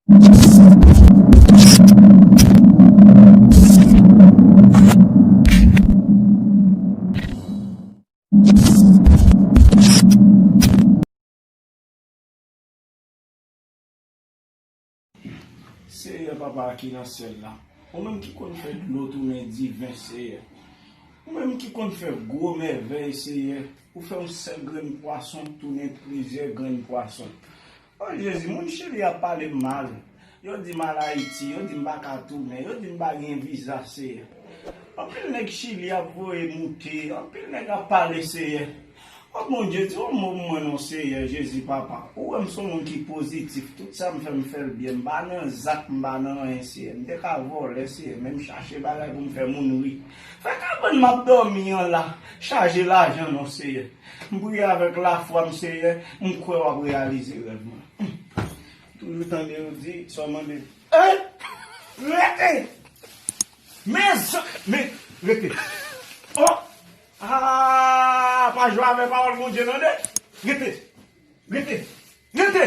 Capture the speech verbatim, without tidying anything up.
Seyè, Papa ki nan syèl la, ou menm ki konn fè dlo tounen diven, Seyè, ou menm ki konn fè gwo mèvèy, Seyè, ou fè yon sèl grenn pwason tounen plizyè grenn pwason. O Jezi, moun Chili ap pale m mal. Yo di m al Ayiti, yo di m pa ka tounen, yo di m pa gen viza, Seyè. Anpil nèg Chili ap voye moute, anpil nèg ap pale, Seyè. O Bondye, di yon mo pou mwen non, Seyè Jezi, Papa. Ou wè m se yon moun ki pozitif. Tout sa m fè, m fè l byen. M pa nan zak, m pa nan anyen, Seyè. M te ka vòlè, Seyè, men m chache bagay pou m fè moun ri. Fè kabann m ap dòmi an la chaje lajan non, Seyè. M priye avèk lafwa m, Seyè, m kwè w ap reyalize rèv mwen. Toujou tande yo di, sa w mande. Hein? Rete! Mezanmi, rete! Oh! Ah, pa jwe avèk pawòl Bondye tande! Rete! Rete! Rete!